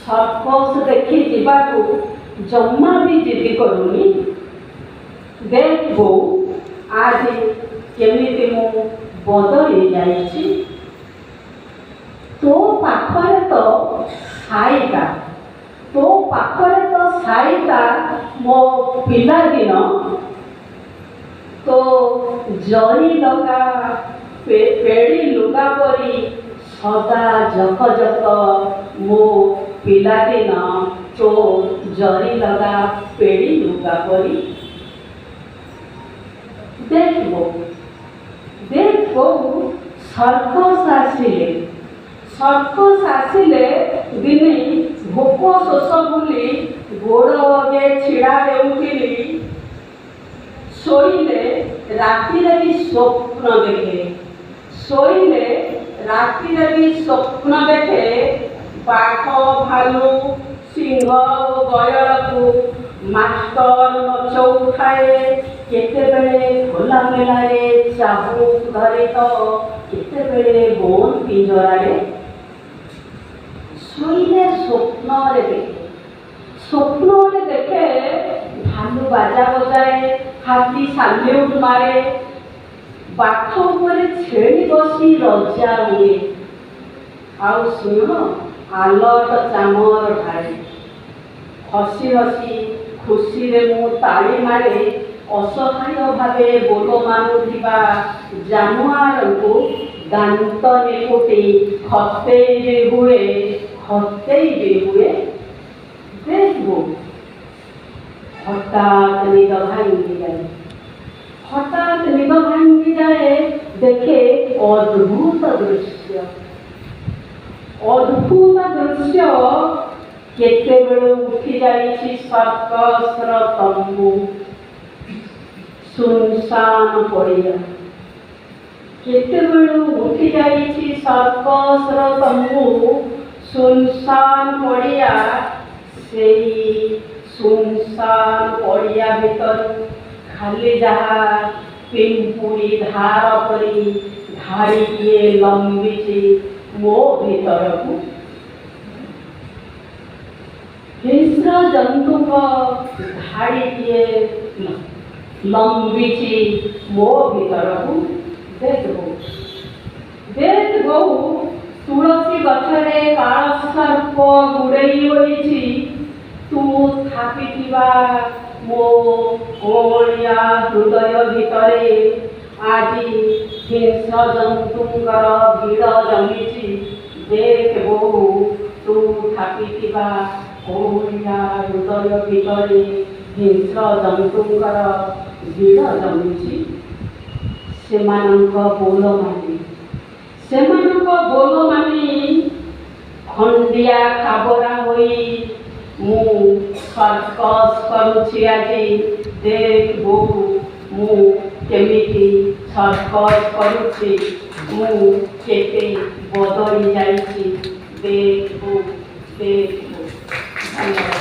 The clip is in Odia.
ସର୍କସ ଦେଖି ଯିବାକୁ ଜମା ବି ଜିଦି କରୁନି। ଦେଖ ବୋଉ, ଆଜି କେମିତି ମୁଁ ବଦଳି ଯାଇଛି। ତୋ ପାଖରେ ତ ସାଇତା, ତୋ ପାଖରେ ତ ସାଇତା ମୋ ପିଲାଦିନ। ତୋ ଜରି ଲଗା ପେଡ଼ି ଲୁଗା ପରି ସଦା ଜକ ଜକ ମୋ ପିଲାଦିନ, ତୋ ଜରି ଲଗା ପେଡ଼ି ଲୁଗା ପରି। ଦେଖ ବୋଉ, ଦେଖ ବୋଉ, ସର୍କସ ଆସିଲେ, ସର୍କସ ଆସିଲେ ଦିନେ ଭୋକ ଶୋଷ ଭୁଲି ଗୋଡ଼ ଅଗେ ଛିଡ଼ା ହେଉଥିଲି। ଶୋଇଲେ ରାତିରେ ବି ସ୍ୱପ୍ନ ଦେଖେ, ଶୋଇଲେ ରାତିରେ ବି ସ୍ୱପ୍ନ ଦେଖେ, ବାଘ, ଭାଲୁ, ସିଂହ ଓ ଗୟଳକୁ ମାଷ୍ଟର ନଚଉଥାଏ, କେତେବେଳେ ଖୋଲା ମେଲାରେ ଚାବୁକ ଧରେ ତ କେତେବେଳେ ବନ୍ଦ ପିଞ୍ଜରାରେ। ଶୋଇଲେ ସ୍ୱପ୍ନରେ ଦେଖେ, ସ୍ୱପ୍ନରେ ଦେଖେ, ଭାଲୁ ବାଜା ବଜାଏ, ହାତୀ ସାଲ୍ୟୁଟ ମାରେ, ବାଘ ଉପରେ ଛେଳି ବସି ରଜା ହୁଏ ଆଉ ସିଂହ ଆଲଟ ଚାମର ଢାଳେ। ହସି ହସି ଖୁସିରେ ମୁଁ ତାଳି ମାରେ। ଅସହାୟ ଭାବେ ବୋଲ ମାନୁଥିବା ଜାନୁଆରଙ୍କୁ ଦାନ୍ତ ନିକୁଟି ଖତେଇ ବି ହୁଏ, ଖତେଇ ବି ହୁଏ। ଦେଖ ବୋଉ, ହଠାତ୍ ନିଦ ଭାଙ୍ଗିଯାଏ, ହଠାତ୍ ନିଦ ଭାଙ୍ଗିଯାଏ, ଦେଖେ ଅଦ୍ଭୁତ ଦୃଶ୍ୟ, ଅଦ୍ଭୁତ ଦୃଶ୍ୟ। କେତେବେଳୁ ଉଠି ଯାଇଛି ସର୍କସର ତମ୍ବୁ, ସୁନସାନ ପଡ଼ିଆ। କେତେବେଳୁ ଉଠି ଯାଇଛି ସର୍କସର ତମ୍ବୁ, ସୁନସାନ ପଡ଼ିଆ। ସେଇ ସୁନସାନ ପଡ଼ିଆ ଭିତରୁ ଖାଲି ଯାହା ପିମ୍ପୁଡ଼ି ଧାର ପରି ଧାଡ଼ିଟିଏ ଲମ୍ବିଛି ମୋ ଭିତରକୁ। ହିଂସ୍ର ଜନ୍ତୁଙ୍କ ଧାଡ଼ିଟିଏ ଲମ୍ବିଛି ମୋ ଭିତରକୁ। ଦେଖ ବୋଉ, ଦେଖ ବୋଉ, ତୁଳସୀ ଗଛରେ କାଳ ସର୍ପ ଗୁଡ଼େଇ ହୋଇଛି। ତୁ ଥାପିଥିବା ମୋ କଅଁଳିଆ ହୃଦୟ ଭିତରେ ଆଜି ହିଂସ୍ର ଜନ୍ତୁଙ୍କର ଭିଡ଼ ଜମିଛି। ଦେଖ ବୋଉ, ତୁ ଥାପିଥିବା କଅଁଳିଆ ହୃଦୟ ଭିତରେ ହିଂସ୍ର ଜନ୍ତୁଙ୍କର ଭିଡ଼ ଜମିଛି। ସେମାନଙ୍କ ବୋଲ ମାନି, ସେମାନଙ୍କ ବୋଲ ମାନି ଖଣ୍ଡିଆ ଖାବରା ହୋଇ ମୁଁ ସର୍କସ କରୁଛି ଆଜି। ଦେଖ ବୋଉ, ମୁଁ କେମିତି ସର୍କସ କରୁଛି, ମୁଁ କେତେ ବଦଳି ଯାଇଛି। ଦେଖ ବୋଉ, ଦେଖ ବୋଉ। ଧନ୍ୟବାଦ।